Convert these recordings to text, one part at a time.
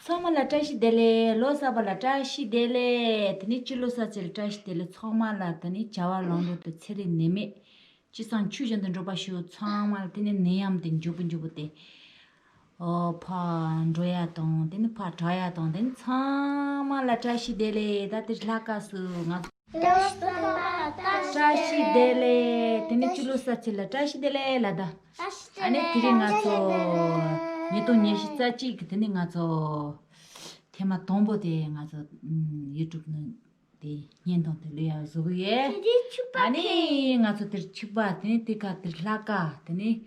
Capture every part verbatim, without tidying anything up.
ཚང་མ་ལ་བཀྲ་ཤིས་བདེ་ལེགས། ལོ་གསར་པ་ལ་བཀྲ་ཤིས་བདེ་ལེགས། དེ་ནས་སྤྱི་ལོ་གསར་ཚེས་ལ་བཀྲ་ཤིས་བདེ་ལེགས། ཚང་མ་ལ་དེ་ནས་བྱ་བ་ལམ་འགྲོ་དང་ཚེ་རིང་ནད་མེད། ཅི་བསམ་ཆོས་བཞིན་དུ་འགྲུབ་པ་ཤོག་ཚང་མ་ལ་དེ་ནས་ནད་ཡམས་དེ་མགྱོགས་པོ་མགྱོགས་པོ་དེ། ཨོ་ཕར་འགྲོ་ཡ་དང་དེ་ནས་ཕར་དྲག་ཡ་དང་དེ་ནས་ཚང་མ་ལ་བཀྲ་ཤིས་བདེ་ལེགས། ད་དེ་ལྷག་དཀར་སུ་ང་ཚོ་བཀྲ་ཤིས་བདེ་ལེགས། དེ་ནས་སྤྱི་ལོ་གསར་ཚེས་ལ་བཀྲ་ཤིས་བདེ་ལེགས་ལ་ད། ཨ་ནི་དེ་རིང་ང་ཚོ་ཉིས་སྟོང་ཉི་ཤུ་རྩ་གཅིག་གི་དེ་ནས་ང་ཚོ་ཐེངས་མ་དང་པོ་དེ་ང་ཚོ་ཡུ་ཊུབ་ནང་དེ་བརྙན་ཐུང་དེ་ལོས་ཡག་བཟོ་གི་ཡོད། དེ་རིང་ཕྱུ་པ། ཨ་ནི་ང་ཚོ་དེར་ཕྱུ་པ་དེ་ནས་དེ་ཁ་དེར་ལྷག་དཀར་དེ་ནས་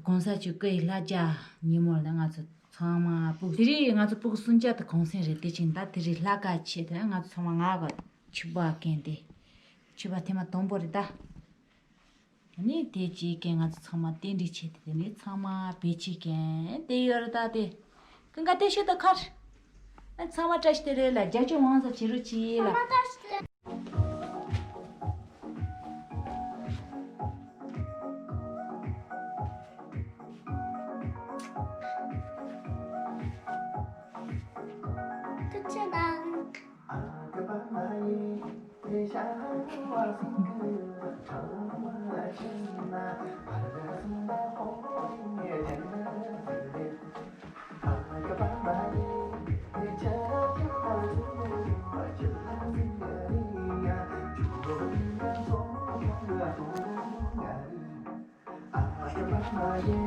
གོང་ས་མཆོག་སྐུ་ཡི་བསླབ་བྱ་ཉིན་མོ་ལ་ང་ཚོ་ཚང་མ་ཕྲུ་གུ་དེ་རིང་ང་ཚོ་ཕྲུ་གུ་སུམ་བརྒྱ་དང་གུང་སེང་རེད། དེ་ཕྱིན་ད་དེ་རིང་ལྷག་དཀར་ཆེད་དུ་ང་ཚོ་ཚང་མ་ང་ག་ཕྱུ་པ་གན་དེ་ཕྱུ་པ་ཐེངས་མ་དང་པོ་རེད་ད། ནི་དེ་ཅིག་གན་ང་ཚོ་ཚང་མ་རྟེན་འབྲེལ་ཆེད་དུ་དེ་ནི་ཚང་མ་བེད་སྤྱོད་གན་དེ་ཡོད་རེད་ད། དེ་ཀུན་དགའ་དེ་ཤོད་དོ་ཁར། ཨ་ཚང་མ་བཀྲ་ཤིས་བདེ་ལེགས་ལ་རྒྱབ་སྐྱོར་མང་ཙམ་བྱེད་རོགས་གྱིས་ལ། ཐུགས་རྗེ་གནང་།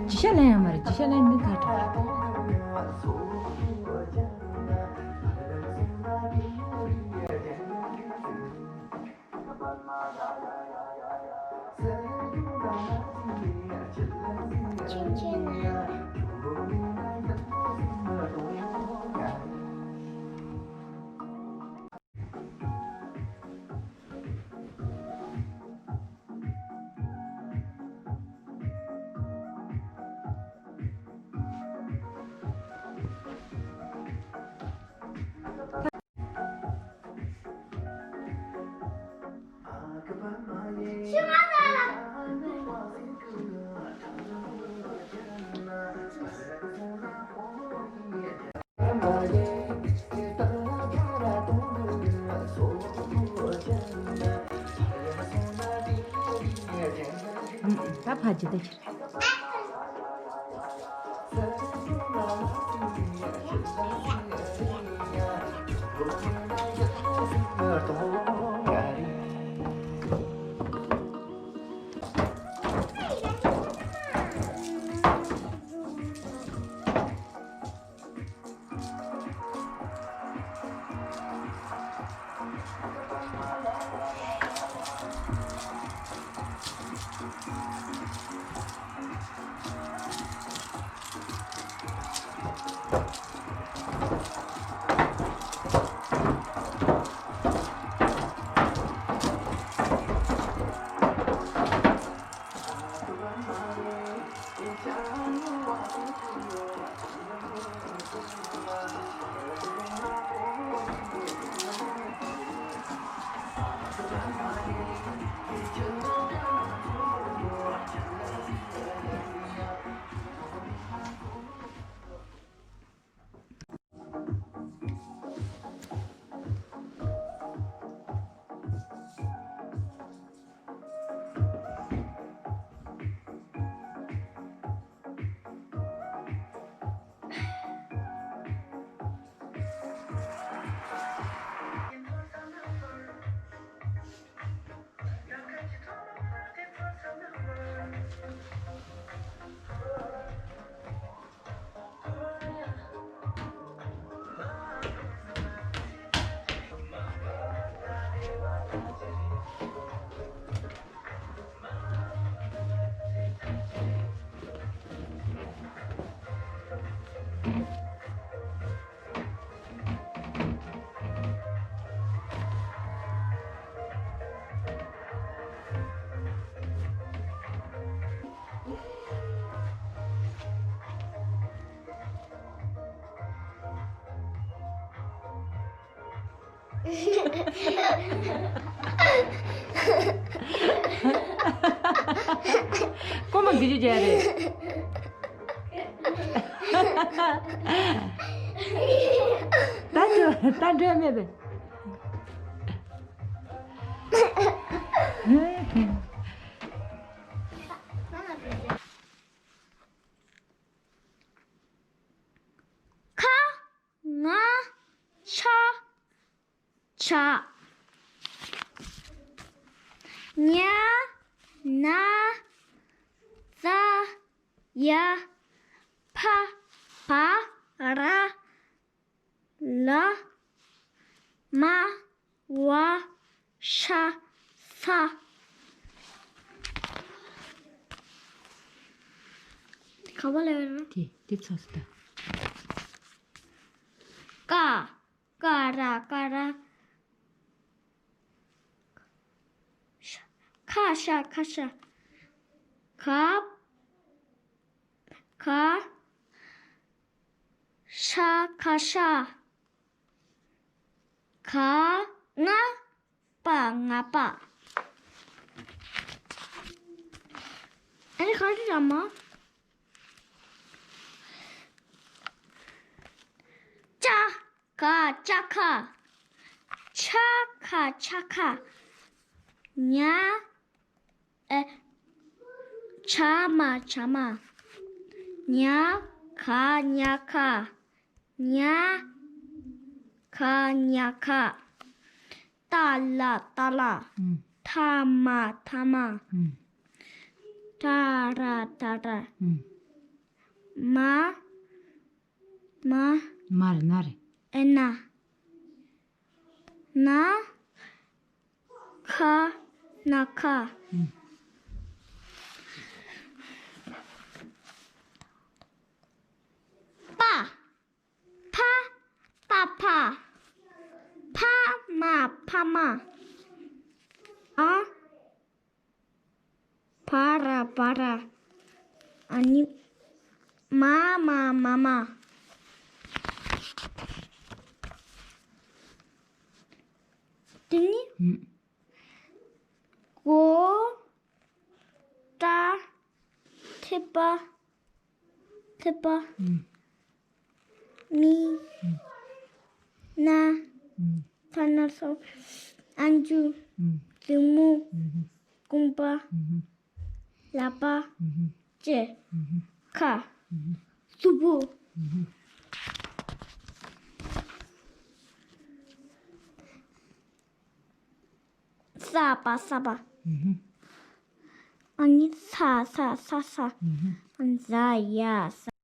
ཇི་ཤ་ལན་ཡང་མ་རེད། ཇི་ཤ་ལན་འདི་ཁ་ཁྲ། ཆུང་ཆུང་ན། ད་ཕ་ཇི་ལྟ་ཕྱིར། ཀོ་མ་འདི་ཅི་བྱས་རེད། ད་འགྲོ་ད་འགྲོ་མེད་པས། ཁ། ང་། ཆ། ཆ། ཉ། ན། ཛ། ཡ། ཕ། བ། ར། ལ། མ། བ། ཤ། ས། ག་བ་ལ་ཡོད་རེད། དེ་དེ་ཚོ་སི་ད། ཀ། ཀ་ར་ཀ་ར། ཤ། ཁ་ཤ་ཁ་ཤ། ག། ག། ཤ་ཁ་ཤ། ག། ང་། པ། ང་པ། ཨ་ནི་ག་རེ་ར་མ། ཅ། ག། ཅ་ཁ། ཆ་ཁ་ཆ་ཁ། ཉ། ཨེ། ཆ་མ་ཆ་མ། ཉ། ག། ཉ་ཁ། ཉ། ག། ཉ་ཁ། ཏ་ལ་ཏ་ལ། ཨུམ། ཐ་མ་ཐ་མ། ཨུམ། ཏ་ར་ཏ་ར། ཨུམ། མ། མ། མ་རེད། ན་རེད། ཨེ་ན། ན། ཁ། ན་ཁ། ཨུམ། པ། ཕ། པ་ཕ། ཕ་མ་ཕ་མ། ཨ། བ་ར་བ་ར། ཨ་ནི། མ་མ་མ་མ། དེ་ནི། ཨུམ། གོ། ཏ། ཐེ་པ། ཐེ་པ། ཨུམ། མི། ཨུམ། ན། ཨུམ། ཐ་ན་སོ། ཨན་ཇུ། ཨུམ། གཟིགས་མོ། ཨུམ། རྐང་པ། ཨུམ། ལག་པ། ཨུམ། ལྕེ། ཨུམ། ཁ། ཨུམ། གཟུགས་པོ། ཨུམ། ས་པ་ས་པ། ཨུམ། ཨ་ནི་ས་ས་ས་ས། ཨུམ། ཨ་ནི་ཟ་ཡ་ས།